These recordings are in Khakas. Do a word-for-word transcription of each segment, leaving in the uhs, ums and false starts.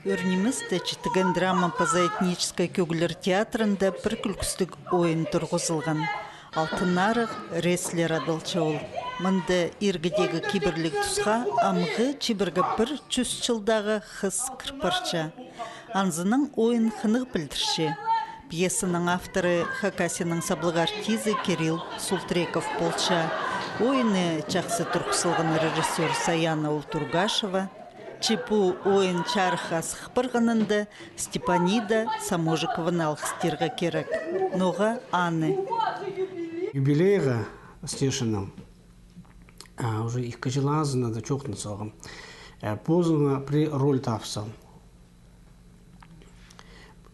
Ӱр ниместе Читіген драма паза этническай кӧглер театрында пір кӱлкістіг ойын турғызылған. «Алтын Арығ», «Рестлер» адалча ол. Мында иргідегі кибірліг тусха амғы чибіргі пір чӱс чылдағы хыс кір парча. Анзынаң ойын хынығ пілдірче. Пьесаның авторы Хакасияның саблығ артизі Кирилл Султреков полча. Ойынны чахсы турғыс салған режиссёр Саяна Ултургашева. Че пу ойын чарыхха сых парғанында Степанида Саможикованы алғыстирға кирек. Ноға аны? Юбилейға Стешаның, а, уже ікі чыл азынаң даа чоохтап салғам. Э, позыңа пір роль таап сал.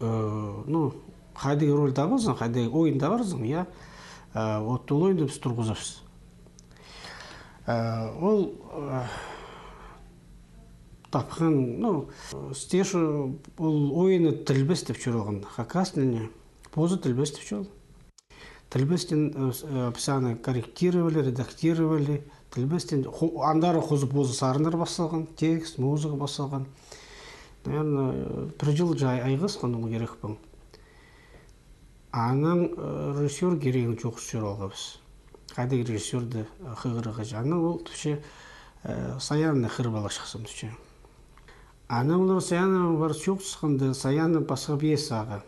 Э, ну, хайдағ роль таап алзаң, хайдағ ойын таап алзаң, я, э, вот ол ойынды піс турғызарбыс. Э, ол, э, тапхан, ну, Стеша ол ойынны тілбес тіп чӧрген, хакас тіліне позы тілбес тіп чӧр. Тілбестең, э, с-, э, піс аны корректировали, редактировали, тілбестең, ху-, андар хозып позы сарыннар пас салған, текст, музыка пас салған. Наверное, пір чыл чаа ай-, айғасхан ол кирек пең. Анаң, э, режиссёр кирегін чоохтап чӧр алғабыс. Хайдағ режиссёрды, э, хығырарға. Анаң ол тіпче, э, Саянаны хығырып аларҷыхсың тіпче. Анаң олар Саянанаң пар чоохтасханда, Саяна пасха пьесаға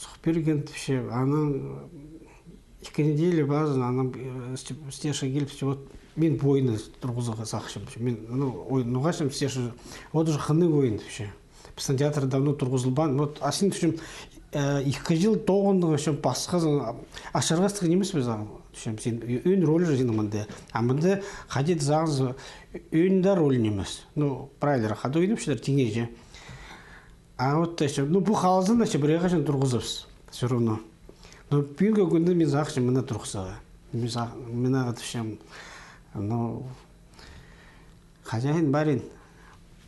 сох пирген тіпче. Анаң, э, ікі неделя пазын, анаң, э, Степ-, Стеша киліп тіпче, вот, мин пу ойынны турғызарға сағынчам тіпче. Мин, ну, ой, ноға тіпчем, Стеша, вот уже хынығ ойын тіпче. Пістің театр давно турғызылбаан. Вот, астың тіпчем, э, ікі чыл тоғынғаннаң тіпчем, пасхазын, а, ашырғастығ нимес пе сағам, тіпчем, син, ӧӧн роль же синің мында. А мында хайди сағынза, ӧӧн дее роль нимес. Ну, правильно, хайди ойнапчалар, тиңней же. А вот, тіпчем, ну, пу халзын, тіпчем, пірее хаҷан турғызарбыс. Всё равно. Но пӱӱнгі кӱнде мин сағынчам мына турғызарға. Мин сағ-, мин ағаа тіпчем, ну, хозяин, барин,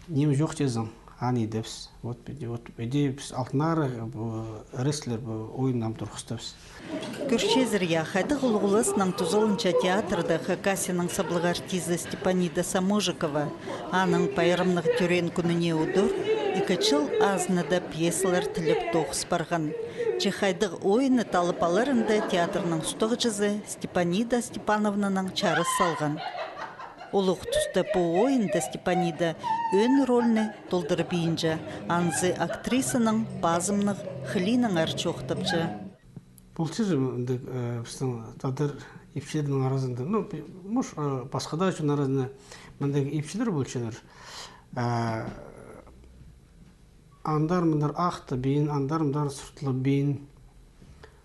ниме чох теезең, аны идібіс. Вот, вот, иди піс «Алтын Арығ», пу, «Рестлер», пу ойынны ам турғыстабыс. Кӧрчезер, я, хайдағ улуғласнаң тузаланча театрда Хакасияның саблығ артизі Степанида Саможикова. Аның пайрамнығ тӧреен кӱніне удур ікі чыл азынада пьесалар тілеп тоғыс парған. Че хайдағ ойынны таллап аларында театрның устағҷызы Степанида Степановнанаң чарыс салған. Улуғ туста пу ойында Степанида ӧӧн рольны толдырбинча, анзы актрисаның пазымнығ хылинаңар чоохтапча. Полча же мындағ, э, пістің тадар ипчілернің аразында, ну, пи-, муш, э, пасха даа чон аразында мындағ ипчілер полчалар. Э, андар-мындар ахтабин, андар-мындар суртлабин,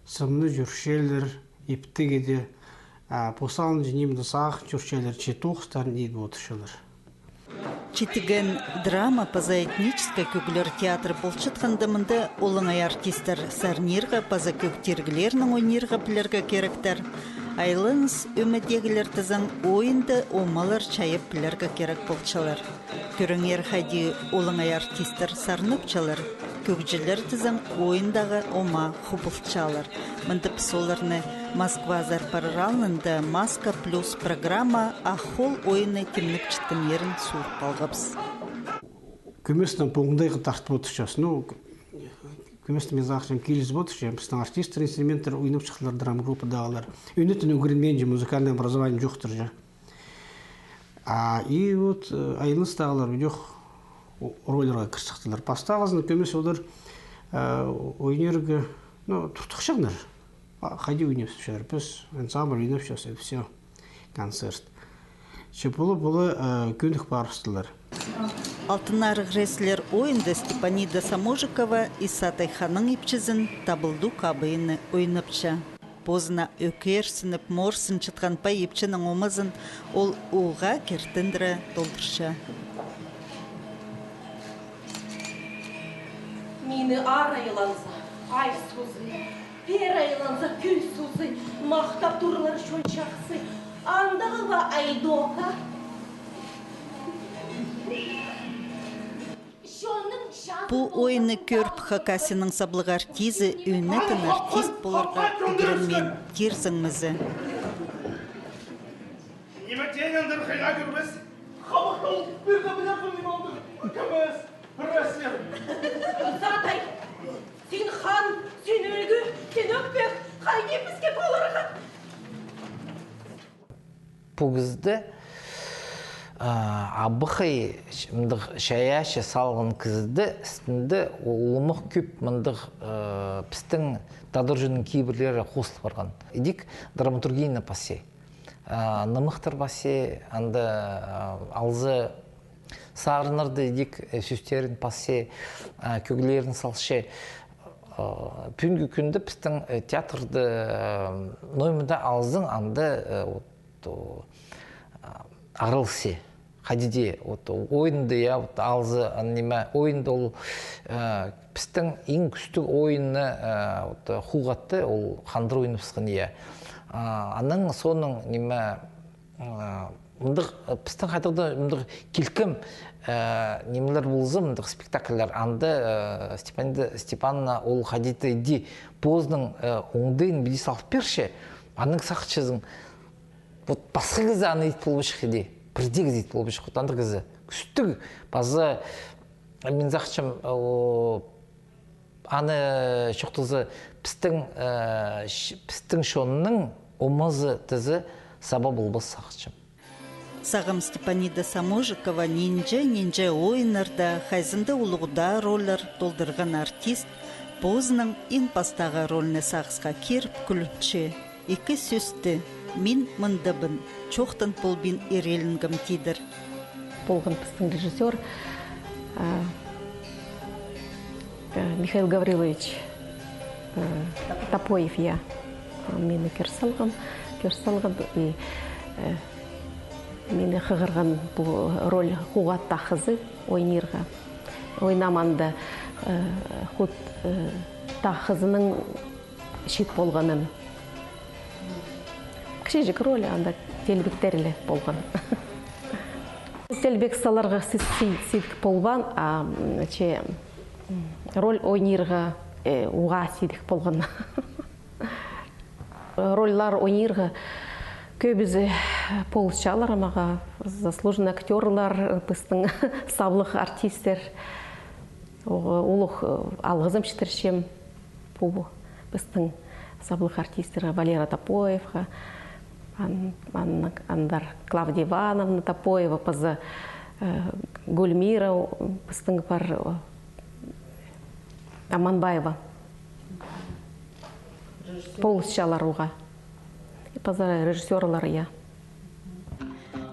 сымны чӧрчелер, иптіг иде, а, пос алынҷа нимені сағын чӧрчелер, че тоғыстарын идіп одырчалар. Читіген драма паза этническай кӧглер театры полчатханда мында олаңай артисттер сарнирға паза кӧг тиріглернең ойнирға пілерге киректер. Айланыс ӧмедегілер тізең, ойында омалар чайап пілерге кирек полчалар. Кӧріңер, хайди олаңай артисттер сарнапчалар, кӧгҷілер тізең ойындағы ома хубылтчалар. Мында піс оларны Москва азар парар алнында «Маска плюс» программа «Ах хоол» ойынны тимнепчеткеннерін суурып алғабыс. Кӧместең пу оңдайға тартып одырчабыс. Ну, кӧместең, мин сағынчам, килізіп одырча. Пістің артисттер, инструменттер ойнапчатханнар, драма группадағылар. Ӱнетін ӱгренминче, музыкальный образование чоохтар же. А, и вот, э, айланыстағылар идӧк о-, рольларға кірчеттілер. Пастағызын кӧмес олар, э, ойнирға, ну, туртухчаңнар. А, хайди ойнапчалар? Піс ансамбль ойнапчабыс, и всё. Концерт. Че полып, полып, э, кӧнік парыбыстылар. «Алтын Арығ», «Рестлер» ойында Степанида Саможикова Исатай ханның ипчізін Табылдук абайны ойнапча. Позына ӧкерсініп, морсынчатхан пай ипчінің омазын ол уғаа киртіндіре толдырча. Мині аар айланза, ай сузы, пеер айланза, кӱн сузы, махтап турлар чон чахсы, андағ ба, Айдока? Пу ойынны кӧріп, Хакасияның саблығ артизі ӧнетін артист поларға ӱгренмин, тирзің ме зе? Ниме тееніңдір, хыйға кӧрбес. Хабахтал пирге пілербін, ниме алды. Затай! Син хан, син ӱлгӱ, син ӧкпе, хайди піске поларға? Пу кізіде, а, абахай мындағ чайаачы салған кізіде істінде улуғ кӧп мындағ, а, пістің тадар чонның кибірлері хозыл парған. Идӧк драматургияны пасча. А, нымахтар пасча, анда, а, алза сарыннарды идӧк, э, сӧстерін пасча, а, кӧглерін салча. А, пӱӱнгі кӱнде пістің, э, театрда, э, ноо мында алзаң, анда, э, вот, о, а, араласча. Хайди дее, вот, ойында, я, вот, алза, а, ниме, ойында ол, э, пістің иң кӱстіг ойынны, э, вот, хуғатты, ол хандыр ойнабысхан, я. А, анаң соонаң, ниме, а, мындағ, э, пістің хайдағ-да мындағ килкім, э, нимелер полза, мындағ спектакльлер, анда, э, Степанида Степановна ол хайди-да иди позының, э, оңдайын піди салып пирче, анаң сағынчазың, вот пасха кізі аны ит полбаҷых иди, пірдее кізі ит полбаҷых, вот андағ кізі. Кӱстіг, паза, мин сағынчам, о, аны чоохтаза, пістің, э, ч-, пістің чонның омазы тізе саба полбас, сағынчам. Сағам Степанида Саможикова нинҷе-нинҷе ойыннарда, хайзында улуғ даа рольлар толдырған артист позының иң пастағы рольны сағысха киріп кӱлінче. Ікі сӧсті: «Мин мындабын, чоохтан полбин ирелінгем», — тидір. Полған пістің режиссёр, а, э, Михаил Гаврилович, э, Топоев, я. Мині кӧр салған, кӧр салған и, э, мині хығырған пу роль Хуғат Тахызы ойнирға. Ойнам анда, э, Хуғат, э, Тахызының чиит полғанын. Кічіҷек роль, анда теелбектер ле полған. Теелбек саларға сис-, си-, сидік полбаан, а, м, че, м, роль ойнирға, э, уғаа сидік полған. Рольлар ойнирға кӧбізі полысчалар, мағаа заслуженный актёрлар, пістің саблығ артисттер. Оға улуғ, э, алғызым читірчем пу пістің саблығ артисттер Валера Топоевха, ан-, ан-, андар Клавдия Ивановна Топоева, паза, э, Гульмира, пістің пар, э, Аманбаева. Полысчалар уғаа. И паза режиссёрлар, я.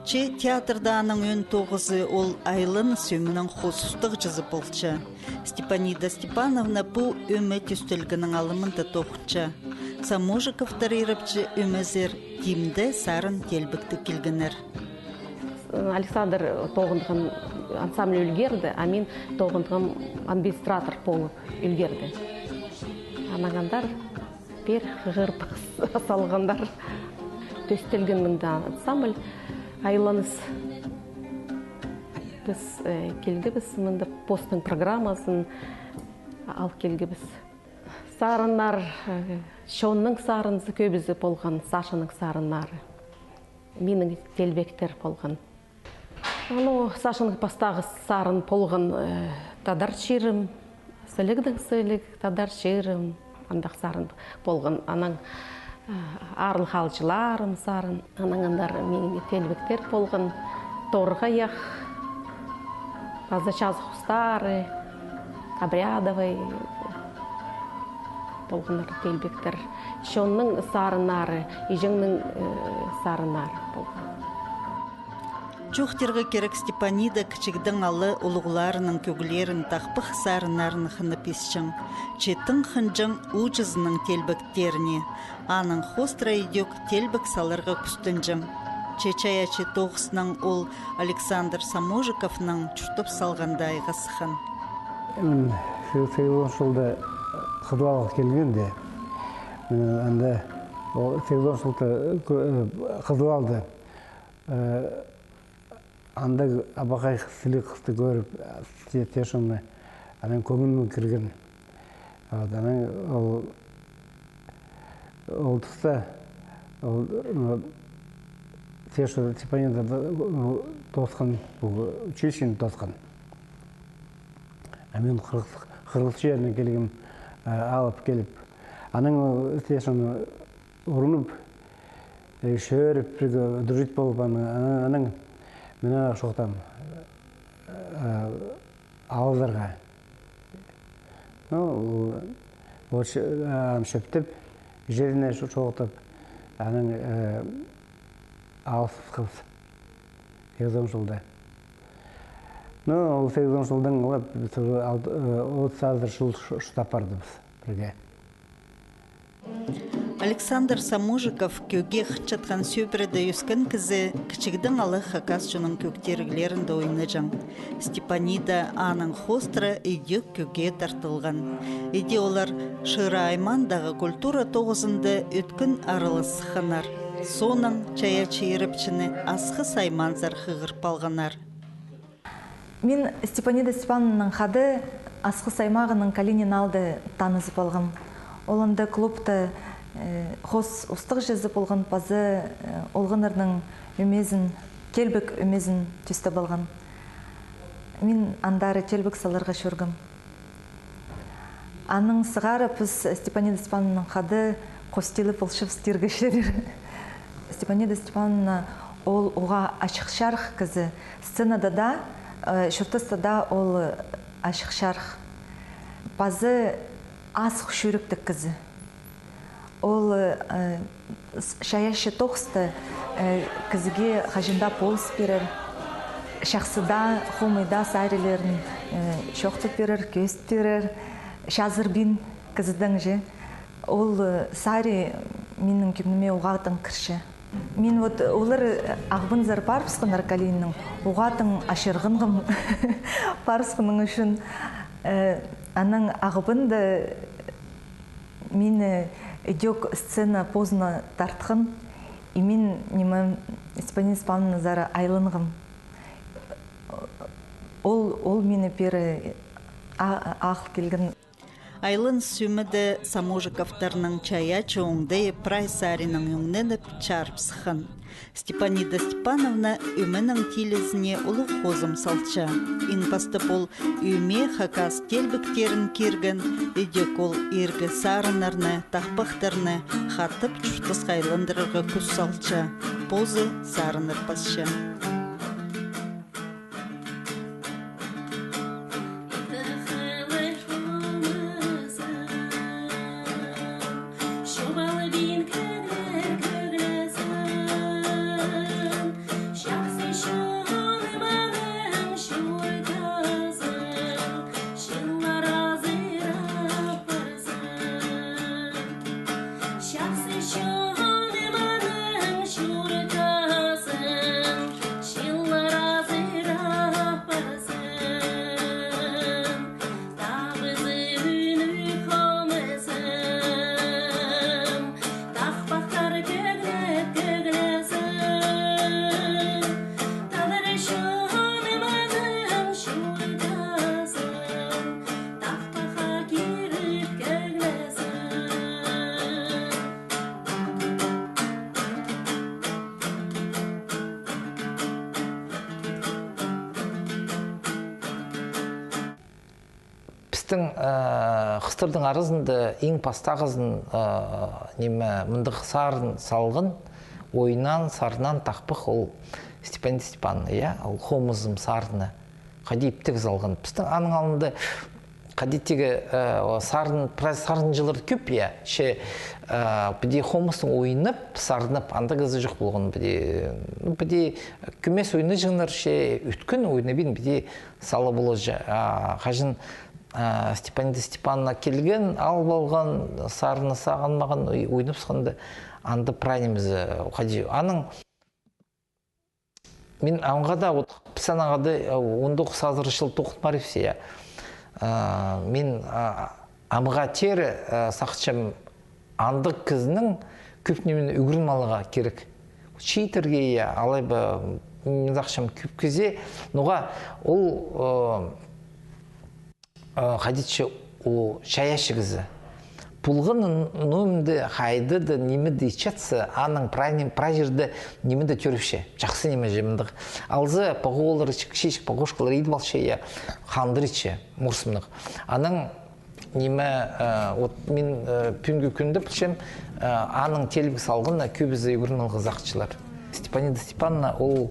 Че театрда аның ӧӧн тоғызы ол айланыс ӧменең хозыстығ чазы полча. Степанида Степановна пу ӧме тӧстелгеннің алымында тоғынча. Саможиковтар ирепчі ӧмезер тимде сарын теелбекті килгеннер. Александр тоғынған ансамбль ӱлгерді, а мин тоғынғам администратор полып ӱлгерді. Анаң андар пеер хығырып салғаннар. Тӧстелген мында ансамбль «Айланыс». Піс, э, килгебіс мында постың программазын ал килгебіс. Сарыннар, э, чонның сарынзы кӧбізі полған, Сашаның сарыннары. Минің теелбектер полған. Ну, Сашаның пастағы сарын полған, э, «Тадар чирім», «Сілігнің сіліг, тадар чирім», андағ сарын полған. Анаң, э, «Аарлығ аалҷыларым» сарын. Анаң андар минің теелбектер полған, «Торғаях», паза «Чазы хустары», «Обрядовай» полғаннар теелбектер. Чонның сарыннары, іҷеңнің, э, сарыннары полған. Чоохтирға кирек, Степанида кічігдең ала улуғларының кӧглерін, тахпах сарыннарын хынып исчең. Че тың хынҷаң ууҷазының теелбектеріне, аның хоостыра идӧк теелбек саларға кӱстенҷең. Че чайаачы тоғыснаң ол Александр Саможиковнаң чуртап салғанда айғасхан. М, сі-, сигізон чылда Хызылаалға килгенде, м, анда, о, сигізон чылда, э, кө-, э, Хызылаалда, э, андағ абахай сіліг хысты кӧріп, те-, тиҷең ме, анаң кӧңніме кірген. Вот, анаң ол, ол туста, ол, ну, тиҷең Степанида, ну, тоосхан, пу училищені тоосхан. А мин хырғыс-, хырғысчы чирінең килгем, э, алып киліп. Анаң ол істес, аны урунып, э, чӧріп, пірге дружить полып, аны, аны, анаң мин аны чоохтаам, э, алызарға. Ну, ол, ол чӧ-, ам чӧптеп, чиріне чо-, чоохтап, анаң, э, алысхабыс. Сигізон чылда. Ну, ол сигізон чылдаң алып, піс уже алты, э, отыс азыра чыл ш-, шыдап пардыбыс пірге. Александр Самужиков кӧгге хынчатхан сӧбіреде ӧскен кізі, кічігдең ала хакас чонның кӧг тиріглерінде ойнаҷаң. Степанида аның хоостыра ідӧк кӧгге тартылған. Іди олар Шира аймаандағы культура тоғызында ӧткін аралас сыхханнар. Соонаң чайаачы ирепчіні Асхыс аймаанзар хығырып алғаннар. Мин Степанида Степановнанаң хада Асхыс аймағының Калинин аалда танызып алғам. Ол анда клубта, э, хоос устағҷызы полған, паза, э, олғаннарның ӧмезін, теелбек ӧмезін тӧстеп алған. Мин андар теелбек саларға чӧргем. Анаң сығара піс Степанида Степановнанаң хада хоостирға полчабыс тирге чарир. Степанида Степановна ол уғаа ачых-чарых кізі. Сценада даа, э, чуртаста даа ол ачых-чарых. Паза ас чӱректіг кізі. Ол, э, с-, чайаачы тоғыста, э, кізіге хаҷан даа полыс пирер. Чахсы даа, хомай даа сариннарын, э, чоохтап пирер, кӧзіт пирер. Чазырбин кізідең чи. Ол, э, сарин минің кӧңніме уғаа тың кірче. Мин вот олар, э, Ағбанзар парыбысханнар Калининнең, уғаа тың ачырғанғам парыбысханың ӱчӱн. Э, анаң Ағбанда мині ідӧк сцена позына тартхан, и мин, ниме, Степанида Степановназар айланғам. Ол, ол мині пеер а-, ағыл килген. Айлан сӧмеде Самужиковтарның чайаачы оңдайы прай сариннаң ӧңненіп, чарып сыххан. Степанида Степановна ӧменің тилізіне улуғ хозым салча. Иң пастап ол ӧме хакас теелбектерін кирген, ідӧк ол иргі сарыннарны, тахпахтарны хатап чуртасха айландырарға кӱс салча. Позы сарыннар пасча. Пістің, э, хыстарның аразында иң пастағызын, э, ниме, мындағ сарын салған, ойнаан, сарнаан тахпах ол Степанида Степановна, я, ол «Хомызым» сарыны. Хайди иптіг салған. Пістің аның алнында хайди тігі, э, сарын, прай сарынҷылар кӧп, я. Че, э, піди хомыстаң ойнап, сарнап, андағ кізі чох полған піди. Ну, піди кӧмес ойнаҷаңнар, че ӧткін ойнабин, піди сала полҷаң. А хаҷан, а, Степанида Степановна килген, алып алған, сарыны сағынмаан, ой-, ойнап сыхханда, анда прай нимезі, хайди, аның, мин аңаа даа, вот, піс анаңар даа, э, он тоғыс азыра чыл тоғын парибыс, я. А, мин, а, амға теере, а, сағынчам, андағ кізінең кӧп нимені ӱгреніп аларға кирек. Чииттерге, я, алай ба, м, сағынчам, кӧп кізі, ноға ол, э, э, хайди чи, ол чайаачы кізі. Полған, ну, мында хайда да, ниме де итчетсе, аның прай ним-, прай чирде ниме де тӧріпче. Чахсы ниме же мындағ. Алза, погоолар, чик-, чик-, погоошкалар идіп алча, я, хандырча, морсымнығ. Анаң ниме, э, вот мин, э, пӱӱнгі кӱнде пілчем, э, аның теелбек салғанына кӧбізі ӱгрен алған сағынчалар. Степанида Степановна, ол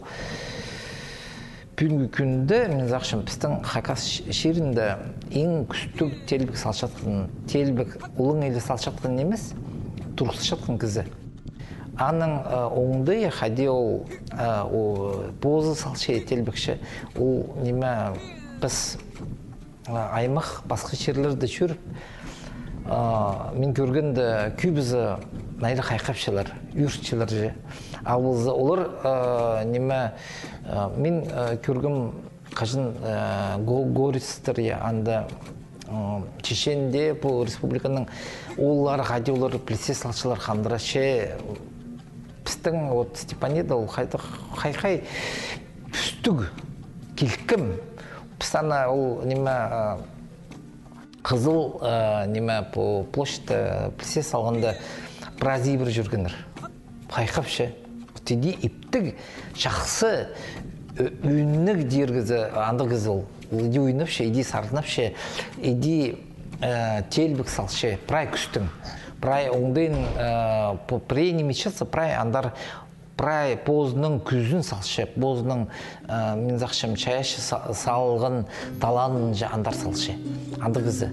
пӱӱнгі кӱнде, мин сағынчам, пістің Хакас ч-, чирінде иң кӱстіг теелбек салчатхан, теелбек, улуғ иле салчатхан нимес, турғысчатхан кізі. Аның, э, оңдайы, хайди ол, э, о, позы салча, теелбекче, ол ниме, піс, э, аймах, пасха чирлерде чӧріп, э, мин кӧргенде, кӧбізі найлы хайхапчалар, ӱрчелер же. А полза олар, э, ниме, э, мин, э, кӧргем, хаҷан, э, Го-, Горецтер, я, анда, э, Чеченьде, пу республиканың ооллары хайди олар піліс салчалар, хандырча. Пістің вот Степанида ол хайдағ, хай-хай пӱстіг, килкім. Піс аны ол ниме, э, Хызыл, э, ниме, пу площадьта піліс салғанда, прай ибіре чӧргеннер. Хайхапча. Тиді иптіг, чахсы, ӧ-, ӧнніг тирге зе, андағ кізі ол. Ол иди ойнапча, иди сарнапча, иди, э, теелбек салча, прай кӱстең. Прай оңдайын, э, пу-, пірее ниме итчетсе, прай андар, прай позының кӱзін салча, позының, э, мин сағынчам, чайаачы са-, салған талантын же андар салча. Андағ кізі.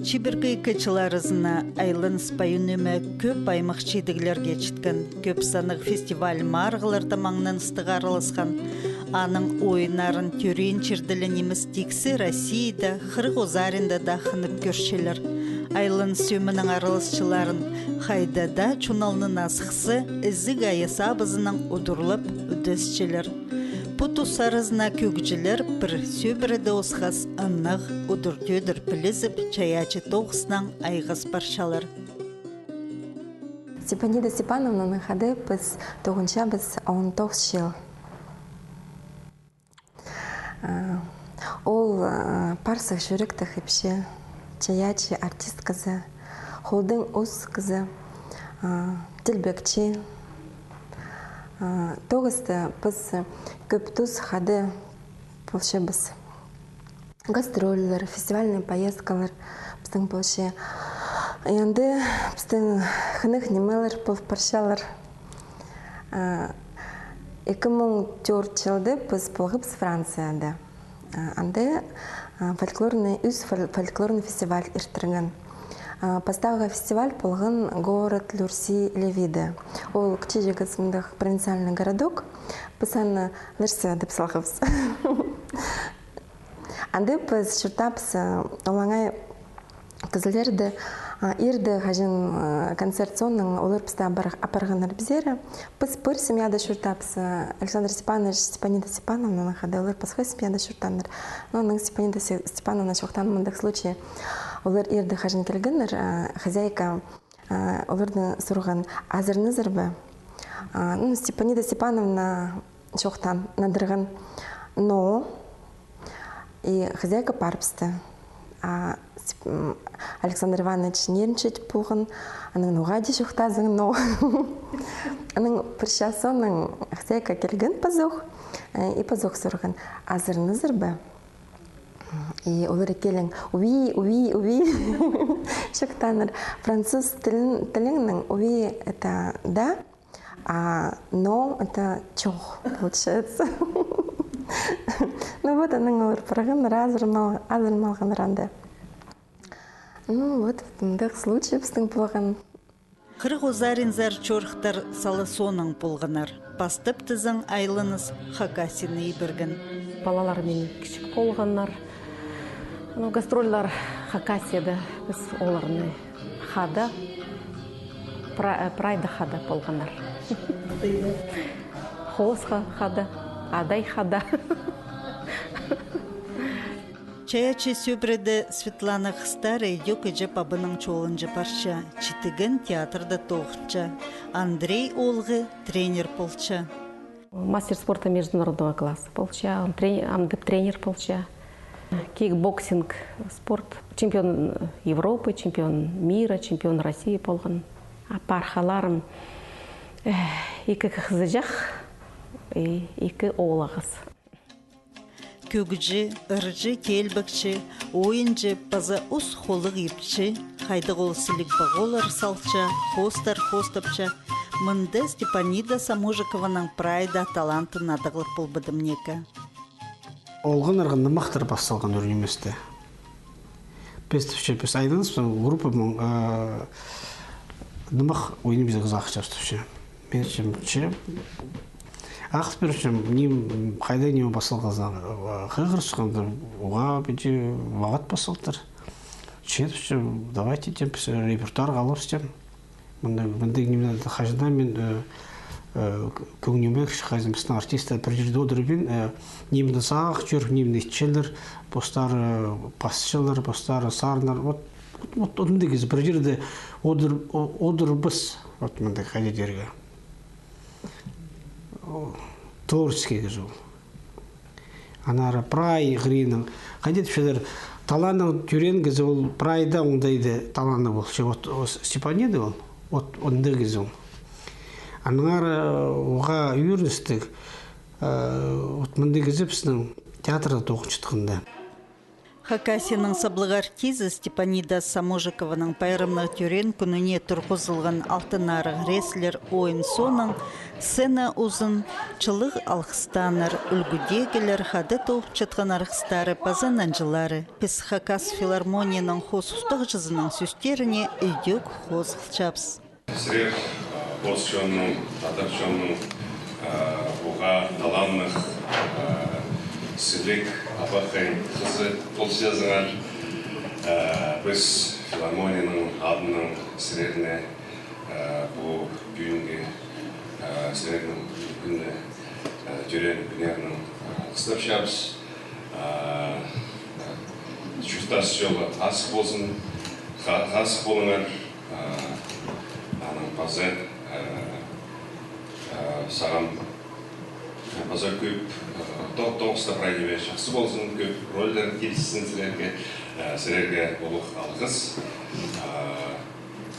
Чибіргі ікі чыл аразына Айланыс Пайын Ӧме кӧп аймах чидіглерге читкен, кӧп саннығ фестиваль-марығларда маңнаныстығ араласхан. Аның ойыннарын тӧреен чирде ле нимес, тиксі Россияда, Хырых Озаринда даа хынып кӧрчелер. Айланыс Ӧменің араласчыларын хайда даа чон алнына сыхса, ізіг айас абызынаң удурлап ӱдесчелер. Пу тус аразына кӧгҷілер пір сӧбіреде осхас, ынағ, удур-тӧдір пілізіп, чайаачы тоғыснаң айғас парчалар. Степанида Степановнаның хада піс тоғынчабыс он тоғыс чыл. А, ол, а, пар сых чӱректіг ипчі, чайаачы, артист кізі, холдың ус кізі, а, тілбекчі. А, тоғыста піс кӧп тус хада полчабыс. Гастрольлар, фестивальный поездкалар пістің полча. Анда пістің хынығ нимелер пол парчалар. А, ікі муң тӧрт чылда піс полғабыс Францияда. А, анда, а, фольклорный, ӱс фоль-, фольклорный фестиваль иртірген. А, пастағы фестиваль полған город Люрси-Левида. Ол кічіҷек мындағ провинциальный городок. Піс аны Лерсі тіп салғабыс. Анда піс чуртабыс, а, олаңай кізілерді, а, ирде хаҷан, а, концерт соонаң олар пісті апар-, апарғаннар пізер. Піс пір семьяда чуртабыс, а, Александр Степанович, Степанида Степановна, хада олар пасха семьяда чуртааннар. Но анаң Степанида Се-, Степановна чоохтаан мындағ случай. Олар ирде хаҷан килгеннер, а, хозяйка, а, оларны сурған: «Азыранзар ба?» А, ну, Степанида Степановна чоохтаан, надырған: «Но». И хозяйка парыбысты. А Степ-, м, Александр Иванович нервничать полған, анаң: «Ноға даа чоохтазың, но?» Анаң пір час соонаң хозяйка килген пазох, э, и пазох сурған: «Азыранзар ба?» И олар ікӧлең: «Уи, уи, уи». Чоохтааннар. Француз тілін, тілінең «уи» — это «да», а «но» — это «чох», получается. Ну вот, анаң олар парғаннар, азырам ал-, азырам алғаннар анда. Ну вот, мындағ случай пістің полған. Хырых Озаринзар чорыхтар сала соонаң полғаннар. Пастап тізең, Айланыс Хакасияны иберген. Палалар минің кічіг полғаннар. Ну, гастрольлар Хакасияда, піс оларны хада, пра-, прайда хада полғаннар. Хоосха хада, адай хада. Чайаачы сӧбіреде Светлана хыстары ідӧк іҷе-пабаның чолынҷа парча, читіген театрда тоғынча. Андрей оолғы тренер полча. Мастер спорта международного класса полча, он трен-, ам даа тренер полча. Кикбоксинг спорт. Чемпион Европы, чемпион мира, чемпион России полған. А пархаларым, э, ікі хызыҷах, и ікі оолағас. Кӧгҷі, ырҷы, теелбекчі, ойынҷы паза ус холлығ ипчі, хайдағ ол сіліг пағолар салча, хоостар хоостапча. Мында Степанида Саможикованың прай даа талантын адағлап полбадым неке. Олғаннарға нымахтар пас салған ӱр ниместе. Піс тіпче, піс айланыс, пістің группа мын, э, нымах ойнап, піс хызыҷахчабыс тіпче. Мин тіпчем, че, ахтап пирчем, ним, хайда ним пас салғазын, э, хығырысханда, уғаа піди уағыт пас салтыр. Че тіпчем, давайте, тем, піс репертуарға алабыс, тем. Мында, мында ниме, хаҷан даа мин, э, э, кӧңніме кірче, хаҷан пістің артисттер пір чирде одырыбин, э, нимені сағынып чӧр, нимені итчелер, постары пасчалар, постары сарыннар. Вот, вот, вот андағ кізі пір чирде одыр-, о-, одырбас, вот мындағ хайди тирге. О, творческий кізі ол. Аннаңар прай хыриннаң. Хайди тіпчелер, таланның тӧреен кізі ол прай даа оңдайда таланы полча. Вот, о, С-, Степанида ол, вот, андағ кізі ол. Аннаңар, э, уғаа ӧріністіг, э, вот мындағ кізі пістің театрда тоғынчатханда. Хакасияның саблығ артизі Степанида Саможикованың пайрамнығ тӧреен кӱніне турғызылған «Алтын Арығ» рестлер ойын соонаң сцена узын чылығ алғыстаннар, ӱлгӱдегілер, хада тоғынчатхан арғыстары паза нанҷылары. Піс Хакас филармонияның хоос устағҷызының сӧстеріне ідӧк хозылчабыс. Сірер, а, орыс чонның, татар чонның, а, уғаа таланнығ, а, сіліг абахай хызы полчазыңар. А, піс филармонияның адынаң сірерні, а, пу пӱӱнгі, а, сірернің кӱнні, а, тӧреен кӱннернең, а, алғыстапчабыс. А, чуртас чолы азых ползын, ха-, азых полыңар, а, анаң паза, а, а, сағам, а, паза кӧп, а, то-, тоғыста прай ниме чахсы ползын, кӧп рольлар киліссін сірерге, а, сірерге улуғ алғыс. А,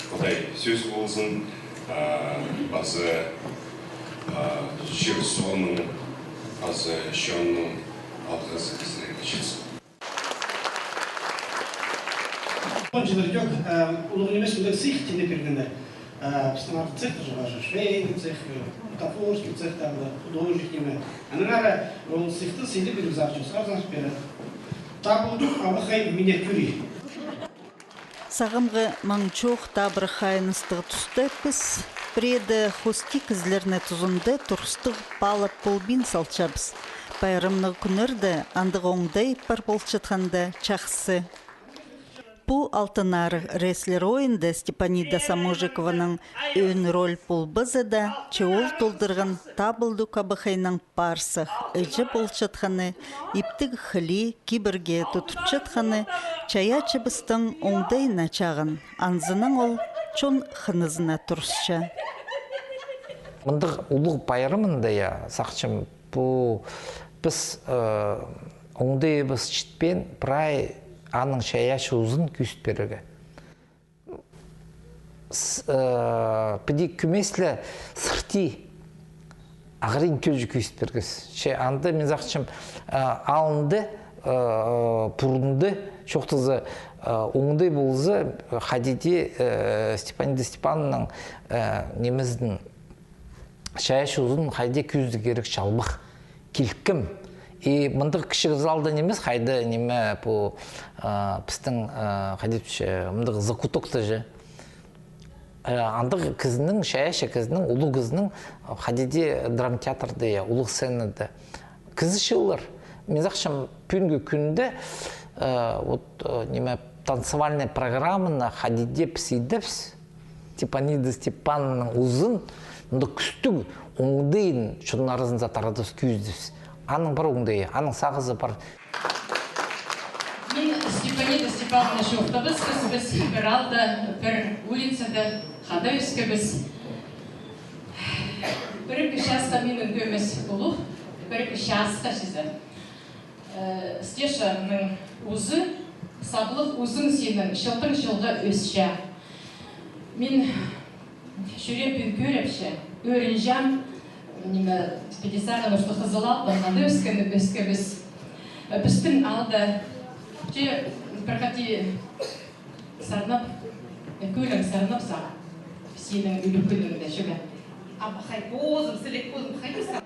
Худай сӧзі ползын, а, паза, а, чир-суғның, паза чонның алғызы сірерге читсін. Он чыллар тӧк, а, улуғ нимес мындағ цех тиңнеп пиргеннер. А, пістің артых цехтер чоғыл, швейный цех, бутафорский цех, там, художник ниме. Аннаңар ол цехты сыйлап пирерге сағынчабыс, сағынчабыс пирер. Табылды абахай миниатюра. Сағамғы маң чоох табырах хайыныстығ туста піс пірееде хости кізілернің тузында турыстығ паалап полбин салчабыс. Пайрамнығ кӱннерде андағ оңдай пар полчатханда чахсы. Пу «Алтын Арығ» рестлер ойында Степанида Саможикованың ӧӧн роль полбаза даа, че ол толдырған табылдығ абахайның паарсах іҷе полчатханы, иптіг хылии кибірге тудынчатханы чайаачыбыстың оңдайына чағын, анзынаң ол чон хынызына турысча. Мындағ улуғ пайрамында, я, сағынчам, пу піс, э, оңдайыбыс читпеен, прай аның чайаачызын кӧзіт пирерге. С-, э, піди кӧмес ле сырти ағырин тӧлҷі кӧзіт пиргебіс. Че анда, мин сағынчам, э, алнында, э, пурнында чоохтаза, э, оңдай полза, хайди дее, э, Степанида Степановнаның, э, нимезін, чайаачызын хайди кӧзідерге кирек, чалбах, килкім. И мындағ кічіг залда нимес, хайда ниме пу, а, пістің, а, хайди тіпче, мындағ закутокта же. Э, андағ кізінің, чайаачы кізінің, улуғ кізінің, хайди дее драмтеатрда, я, улуғ сценада. Кізі чыылар. Мин сағынчам, пӱӱнгі кӱнде, э, вот, э, ниме, танцевальный программаны хайди дее піс идібіс, Степанида Степановнаның узын, мындағ кӱстіг оңдайын чонның аразында таратыбыс, кӧзідібіс. Аның пар оңдайы, аның сағызы пар. Мин Степанида Степановна чоохтабас, піс, піс пір аалда, пір улицада хада ӧскебіс. Пір-ікі часха минің тӧмес улуғ, пір-ікі часха чізе. Э, Стешаның узы, саблығ узың синің чылдаң-чылға ӧсче. Мин чӱреем кӧріпче, ӧрінчем, ниме, піди сағынып, что Хызыл аалда анда ӧскен, ӧскебіс. Э, пістің аалда, че, пір хати сарнап, э, кӧлең сарнап сағам. Синің ӱлӱкӱніңде, чӱгӱн. Абахай позым, сіліг позым, хайди сағам.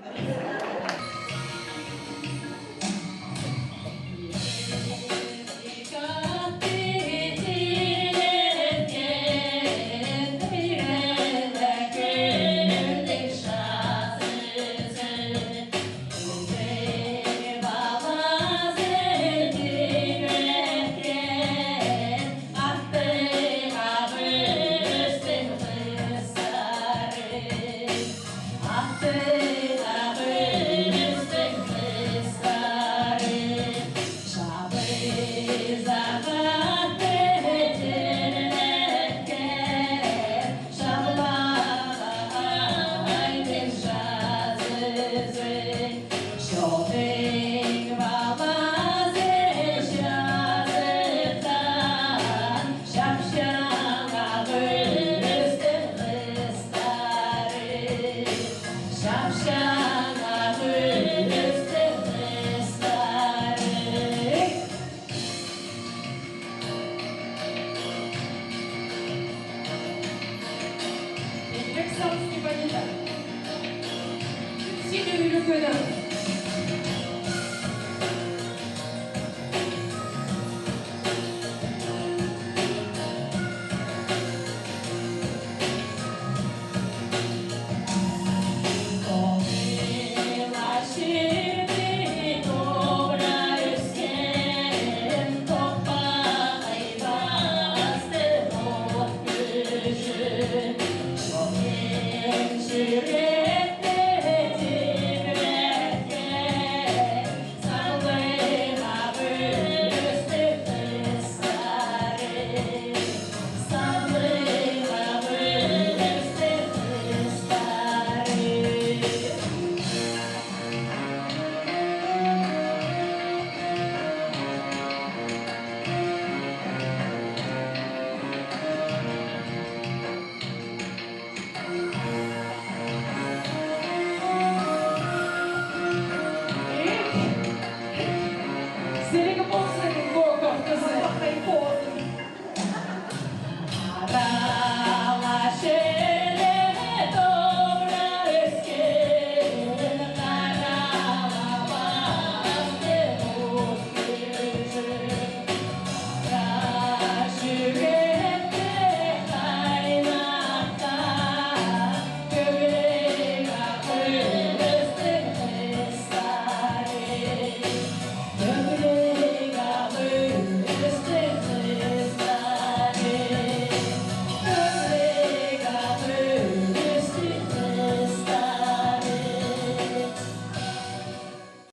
Пек сағыс, Степанида. Синің ӱлӱкӱнің.